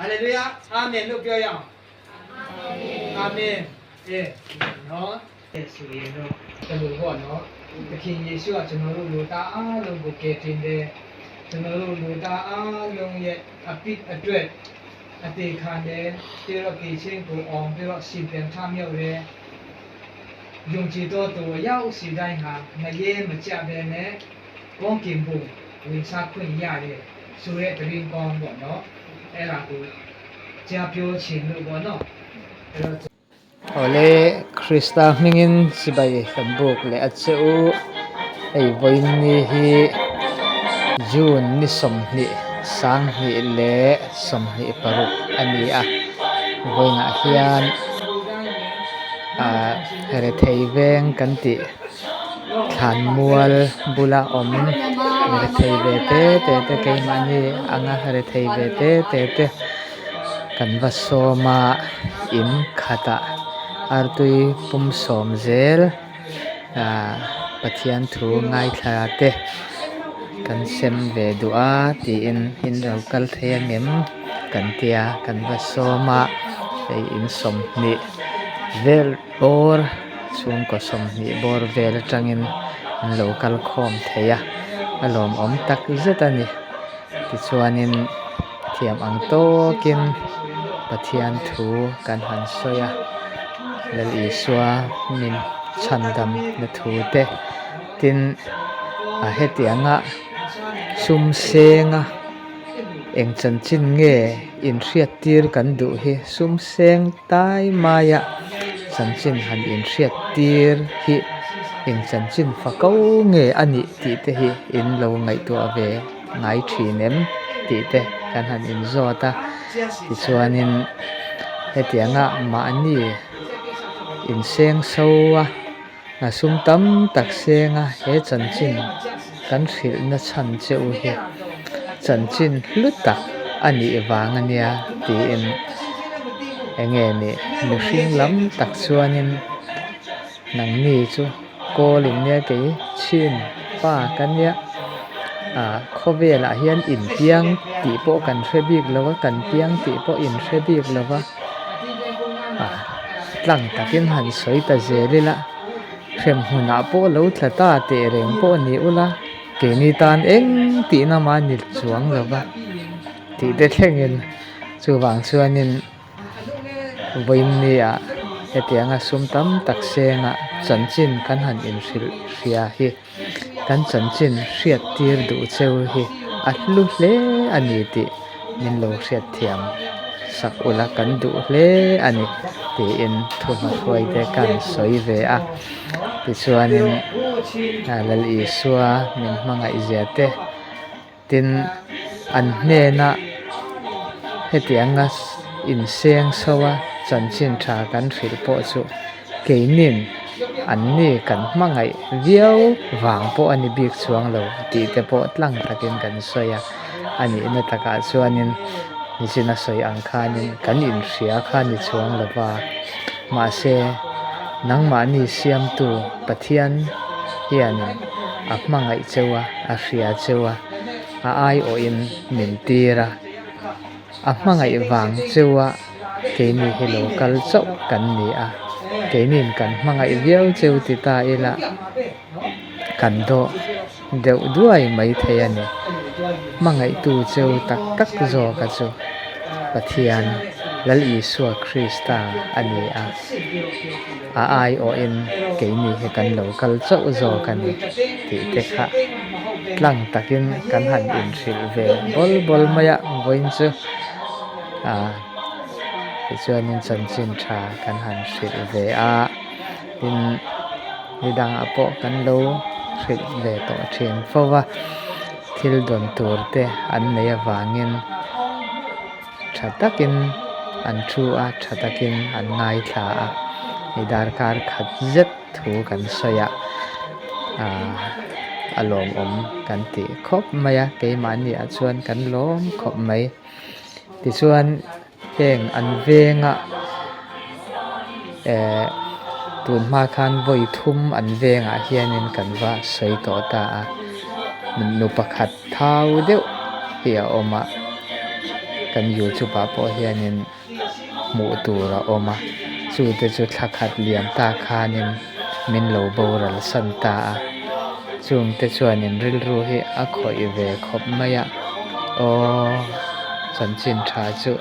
Hallelujah Amen လို့ပြောရအောင် Amen အဲနော်ဆိုရင်တော့ဘယ်လိုပေါ့နော်သခင်ယေရှုကကျွန်တော်တို့လူသားအားလုံးကိုကယ်တင်တယ်ကျွန်တော်တို့လူသားအားလုံးရဲ့အပြစ်အတွက်အသေးခံတယ်ပြီးတော့ကိချင်းကိုအောင်ပြီးတော့ရှင်ပြန်ထမြောက်တယ်ယုံကြည်တော်သူရောက်စီတိုင်းဟာငရဲမကြပဲနဲ့ကောင်းကင်ဘုံဝင်စားခွင့်ရတယ်ဆိုတဲ့သတင်းကောင်းပေါ့နော်အဲ့ဒါကိုကြားပြောချင်လို့ပေါ့နော်အဲ့တော့ Awle Krista hmingin chibai kan buk leh a che u hei vawiin ni hi June ni 22, 2026 a ni a vawiinah hian ah rethei veng kan tih thlan mual bula awm rethei ve te te te keimahni anga rethei ve te te te kan va sawm a in khatah artui pum sawm zel ah Pathian thu ngaithla te kan sem ve duh a tiin in lo kal thei angem kan tia kan va sawm a hei in 20 vel bawr chhungkaw 20 bawr vel atangin an lo kal khawm thei a a lawmawm tak zet a ni tichuanin thiam ang tawkin Pathian thu kan han sawi a Lal Isua min chhandam na thu te tin a hetianga sum senga eng chanchin nge inhriattir kan duh hi sum seng tai maia chanchin han inhriattir hi eng chanchin fako nge a nih tih te hi in lo ngaihtuah ve ngai thin em tih te kan han inzawt a tichuanin hetianga mahni inseng so a a sum tam tak senga he chanchin kan hrilh na chhan che u hi chanchin hlu tak a nih vang a nia tiin eng nge nih mihring lam tak chuanin nangni chu kawl in nia kei chhin pa ka nia ah khawvelah hian inpiang tih pawh kan hre bik lo a kan piang tih pawh in hre bik lo va ah tlang takin han sawi ta zel ila hrem hmunah pawh lo tla ta teh reng pawh a ni ula keini tan eng tihna mah a ni chuang lo va tih te thlengin chuvang chuanin. Vawiinnia hetianga sum tam tak senga chanchin kan han inhrilh hria hi kan chanchin hriat tir duh cheu hi a hlu hle a ni tih min lo hriat thiam sak ula kan duh hle a ni tiin thuhmahruai te kan sawi ve a tichuanin Lal Isua min hmangaih zia te. Tin, an hnena hetianga inseng so a chanchin tha kan hrilh pawh chu keinin anni kan hmangaih viau vang pawh a ni bik chuang lo tih te pawh tlang takin kan sawi a. A nihna takah chuanin nichin a sawi ang khanin kan inhria kha ni chuang lo va, mahse nangmahni siamtu Pathian hianin a hmangaih cheu a, a hria cheu a, a aiawhin min tir a, a hmangaih vang cheu a keini hi lo kal chauh kan ni a, keiniin kan hmangaih viau cheu ti ta ila kan dawh deuh duai mai thei a ni. Hmangaihtu cheu tak tak zawka chu Pathian Lal Isua Krista a ni a. A aiawhin keini hi kan lo kal chauh zawk a ni tih te kha tlang takin kan han inhrilh ve bawl bawl mai a, vawiin chu ah tichuanin chanchin tha kan han hrilh ve a, tin ni dangah pawh kan lo hrilh ve tawh thin fo va, thil dawn tur te an nei avangin. Tha takin an thu a, tha takin an ngaithla a, hei darkar khat zet thu kan sawi a, aaa a lawmawm kan tih khawp mai a, keimahni ah chuan kan lawm khawp mai. Tichuan heng an venga ehh tun hma khan vawi thum an vengah hianin kan va sawi tawh ta a, nu pakhat thau deuh hi a awm a. kan youtube ah pawh hianin hmuh tur a awm a chute chu thla khat liam ta khanin min lo boral san ta a chungte chuanin rilru hi a khawih ve khawp mai a aw chanchin tha chu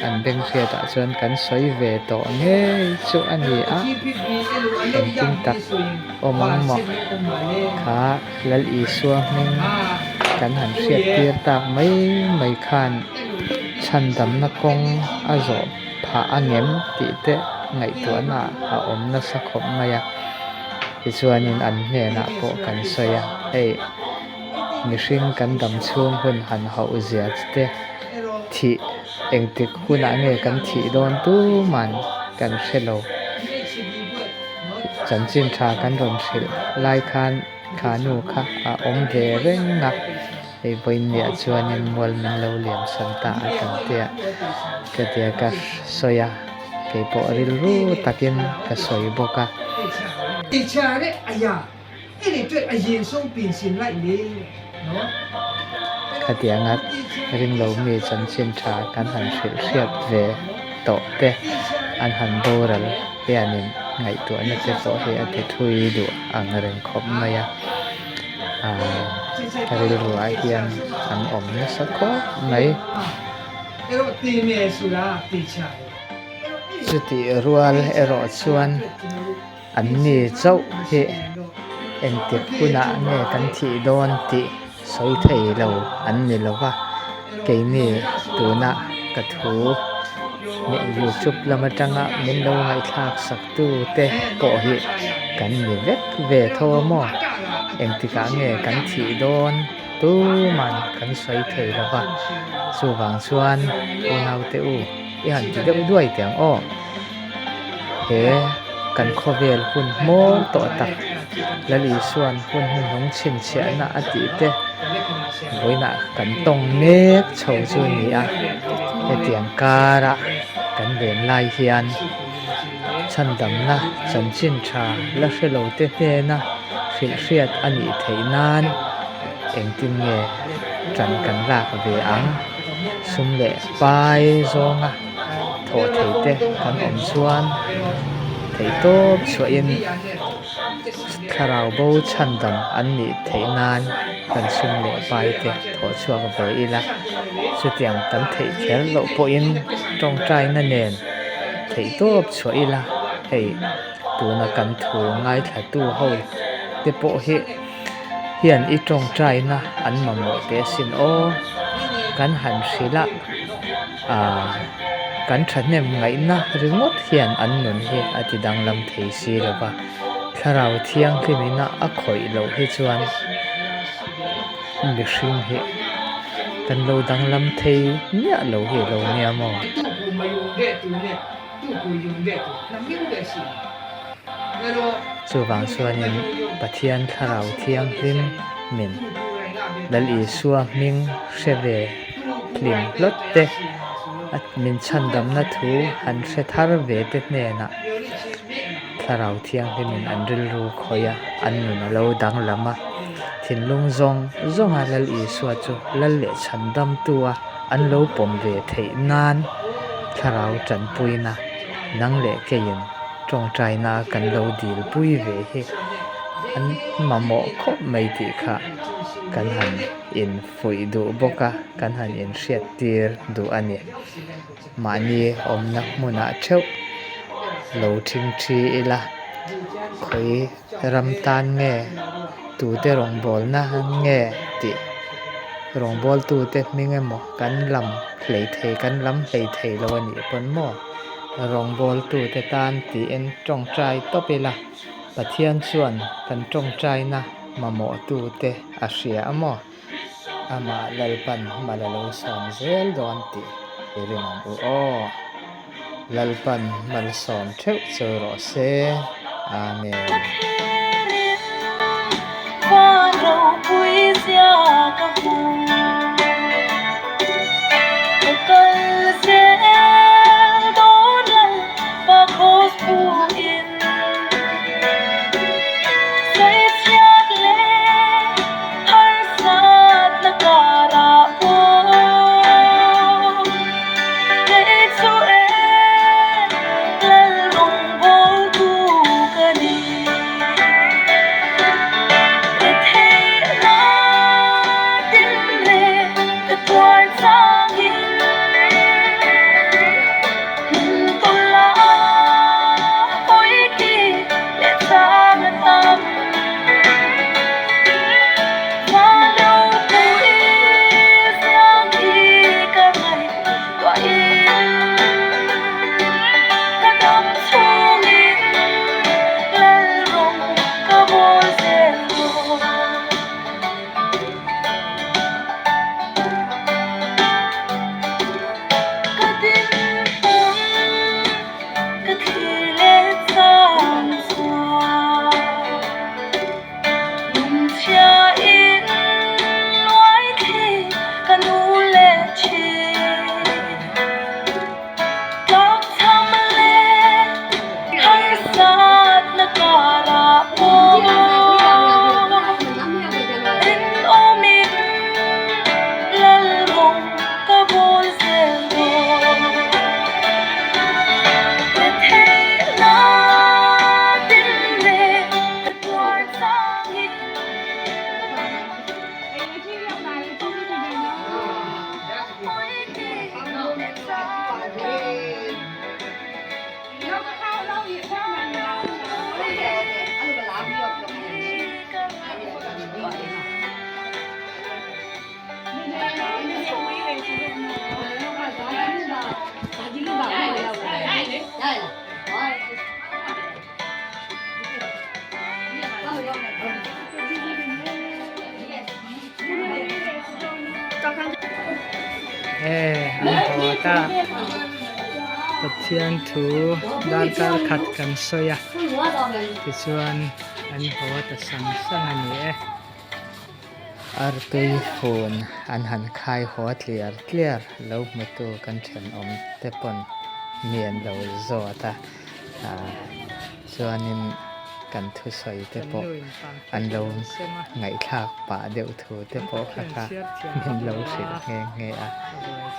an beng hriatah chuan kan sawi ve tawh ngei chu a ni a engtin tak awm ang maw kha Lal Isua hming kan han hriat tir tak mai mai khan chhandamna kawng a zawh phah a ngem tih te ngaihtuahna a awm nasa khawp mai a. Tichuanin an hnenah pawh kan sawi a, hei mihring kan dam chhung hun han hauh zia te thih engtik hunah nge kan thih dawn tuman kan hre lo. Chanchin tha kan rawn hrilh lai khan kha nu kha a awm ve reng a, hei vawiinniah chuanin mual min lo liam san ta a kan tia ka tia ka sawi a, kei pawh rilru takin ka sawi bawk a. Khatianga ringlo mi chanchin tha kan han hrilh hriat ve tawh te an han boral hianin ngaihtuahna te pawh hi a ti thui duh ang reng khawp mai a, aah rilruah hian an awm nasa khawp mai. Chutih rual erawh chuan. An ni chauh hi engtik hunah nge kan thih dawn tih sawi thei lo an ni lo va, keini tuna ka thu youtube lam atanga min lo ngaihthlak sak tu te pawh hi kan ni vek ve tho a maw? Engtikah nge kan thih dawn tuman kan sawi thei lo va, chuvang chuan unaute u i han ti deuh duai teh ang aw. He kan khawvel hun hmawr tawh tak Lal Isua'n hun hnuhnung chhinchhiahna a tih te vawiinah kan tawng mek chho chu a ni a, hetiang kara kan len lai hian chhandamna chanchin tha la hre lo te hnena hrilhhriat a nih theih nan engtin nge tan kan lak ve ang sum leh pai zawnga. Thawh thei te kan awm chuan theihtawp chhuahin thlarau bo chhandam an nih theih nan kan sum leh pai te thawh chhuak ve ila, chutiang kan theih kher loh pawhin tawngtaina nen theihtawp chhuah ila, hei tuna kan thu ngaithlatu ho te pawh hi hian i tawngtaina an mamawh teh asin aw, kan han hrilh a. Aaa kan thahnem ngaihna ringawt hian an nun hi a ti danglam thei si lo va, thlarau thianghlim ina a khawih loh hi chuan mihring hi kan lo danglam thei miah lo hi a lo nia maw? Chuvang chuanin Pathian thlarau thianghlim min Lal Isua hming hre ve hlim hlawt te, a min chhandamna thu han hre thar ve te hnenah Thlarau Thianghlimin an rilru khawih a, an nun a lo danglam a. Thinlung zawng zawnga Lal Isua chu Lal leh chhandamtu a an lo pawm ve theih nan Thlarau tanpuina nang leh keiin tawngtaina kan lo dilpui ve hi an mamawh khawp mai tih kha kan han in fuih duh bawk a, kan han inhriat tir duh a ni. Mahni awmna hmunah theuh lo thingthi ila, khawi ram tan nge, tute rawngbawlna nge tih rawngbawltute hming emaw kan lam hlei thei, kan lam hlei thei lo a nih pawn maw? Rawngbawltute tan tiin tawngtai tawp ila, Pathian chuan kan tawngtaina mamawhtute a hria a maw? Amah Lalpan mal a lo sawm zel dawn tih i ring ang u aw. Lalpan malsawm theuh cheu rawh se. Amen. ta. Pathian thu darkar khat kan sawi a, tichuan an haw ta sang sang a ni e. Artui fun an han khai haw tliar tliar lo hmutu kan thenawm te pawn mi an lo zawt a, chuanin kan thusawi te pawh an lo ngaihthlak pah deuh thu te pawh kha kha min lo hrilh nghe nghe a,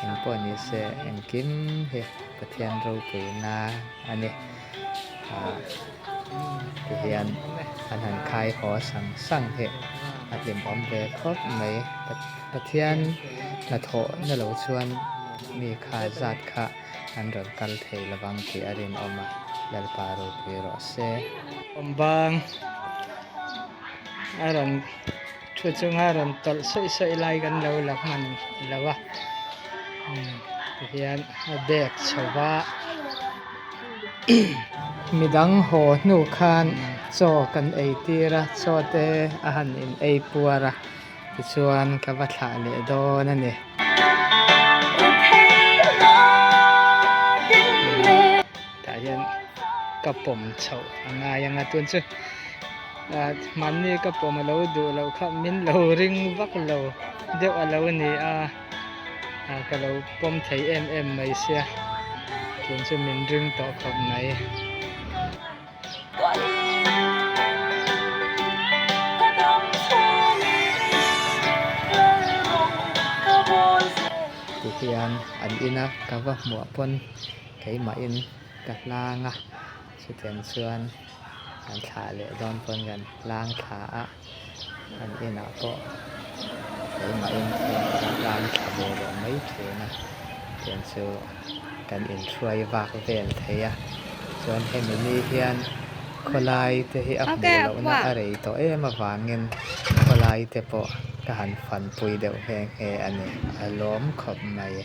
engpawh ni se engkim hi Pathian ropuina a ni. Tihian an han khai haw sang sang hi a hlimawm ve khawp mai. Pathian hnathawh na lo chuan mi kha zat kha an rawn kal thei lovang tih a rinawm a, Lalpa ropui rawh se. Awmbang a rawn thu chunga rawn tawlh sawi sawi lai kan lo la hman lo a, tihian a bag chho va. Midang haw hnu khan chaw kan ei tir a, chaw te a han in ei puar a, tichuan ka va thlah leh dawn a ni. Tah hian ka pawm chhoh a ngai ang a, tun chu mahni ka pawm a lo duh loh kha min lo ring vak lo deuh a lo ni a. Ka lo pawm thei em em mai sia tun chu min ring tawh khawp mai. Tihian an ina ka va hmuah pawn keimahin ka hlang a, chutiang chuan kan thlah leh dawn pawn kan hlang thla a. An inah pawh keimahin ka tlan thla ve leh mai thin a, tiang chu kan inhruai vak vel thei a. Chuan hemi ni hian khawlai te hi a hmuh lohna a rei tawh em avangin khawlai te pawh ka han fanpui deuh nghe nghe a ni. A lawm khawp mai.